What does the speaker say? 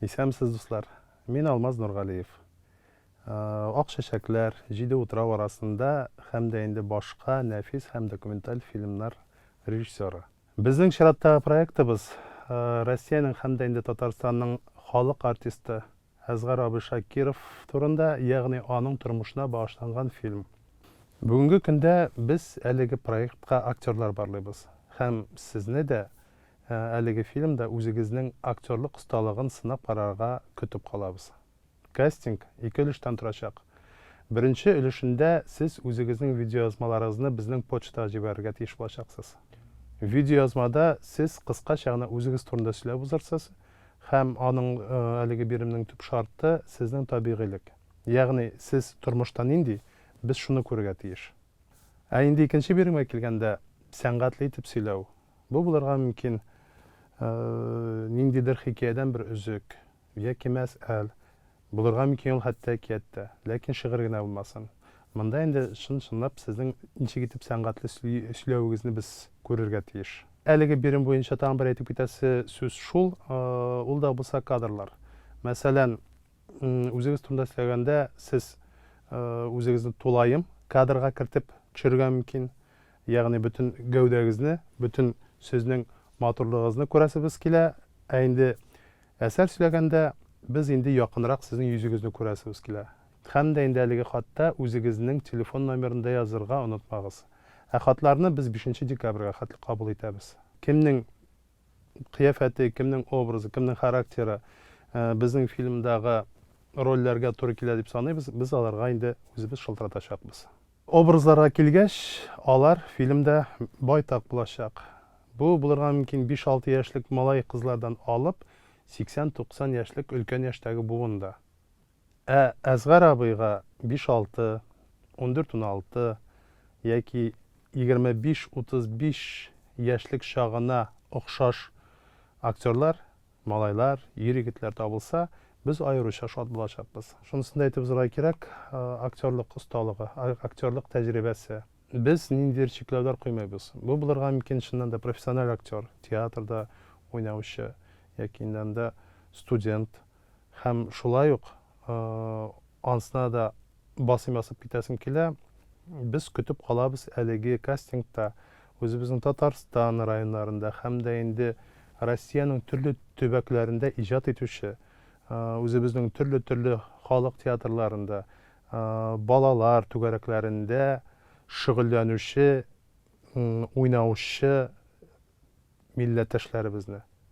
Исәнмесез, дуслар! Мин Алмаз Нургалиев. Ак чәчәкләр, Җиде утрау арасында һәм дә инде башка нәфис һәм документаль фильмнар режиссеры. Безнең чираттагы проектыбыз, Россиянең һәм дә инде Татарстанның халык артисты Әсгар абый Шакиров турында, ягъни аның тормышына багышланган фильм. Бүгенге көндә без әлеге проектка актерлар барлыйбыз һәм сезне дә әлеге фильмда үзегезнең актерлык осталыгын сынап карарга көтеп калабыз. Кастинг ике өлештән торачак. Беренче өлешендә сез үзегезнең видеоязмаларыгызны безнең почтага җибәрергә тиеш булачаксыз. Видеоязмада сез кыскача гына үзегез турында сөйләп узырсыз һәм аның әлеге биремнең төп шарты, сезнең табигыйлек. Ягъни сез тормышта нинди, без шуны күрергә тиеш. Ә инде икенче биремгә килгәндә, сәнгатьле итеп сөйләү. Бу булырга мөмкин ниндидер хикәядән бер өзек, яки мәсәл, булырга мөмкин ул хәтта әкият тә, ләкин шигырь генә булмасын. Монда инде чын-чынлап сезнең ничек итеп сәнгатьле сөйләвегезне без күрергә тиеш. Әлеге бирем буенча тагын бер әйтеп китәсе сүз шул, ул да булса кадрлар. Мәсәлән, үзегез турында сөйләгәндә сез үзегезне тулаем кадрга кертеп төшерергә мөмкин. Ягъни бөтен гәүдәгезне, бөтен сезнең матурлыгыгызны күрәсебез килә. Ә инде әсәр сөйләгәндә без инде якынрак сезнең йөзегезне күрәсебез килә. Һәм дә инде әлеге хатта үзегезнең телефон номерын да язырга онытмагыз. Ә хатларны без бишенче декабрьгә хәтле кабул итәбез. Кемнең кыяфәте, кемнең образы, кемнең характеры безнең фильмдагы рольләргә туры килә дип саныйбыз, без аларга инде үзебез шылтыратачакбыз. Образларга килгәч, алар фильмда байтак булачак. Бу булырга мөмкин биш-алты яшьлек малай-кызлардан алып, 80-90 яшьлек өлкән яшьтәге буын да. Ә Әсгар абыйга биш-алты, ундүрт-уналты яки 25-35 яшьлек чагына охшаш актерлар, малайлар, ир-егетләр табылса, без аеруча шат булачакбыз. Шунысын да әйтеп узарга кирәк, актерлык осталыгы, актерлык тәҗрибәсе. Без ниндидер чикләүләр куймыйбыз. Бу булырга мөмкин чыннан да профессиональ актер, театрда уйнаучы яки инде анда студент. Һәм шулай ук ансына да басым ясап китәсем килә, без көтеп калабыз әлеге кастингта үзебезнең Татарстан районнарында һәм дә инде Россиянең төрле төбәкләрендә иҗат итүче, үзебезнең төрле-төрле халык театрларында, балалар түгәрәкләрендә шөгыльләнүче, уйнаучы милләттәшләребезне.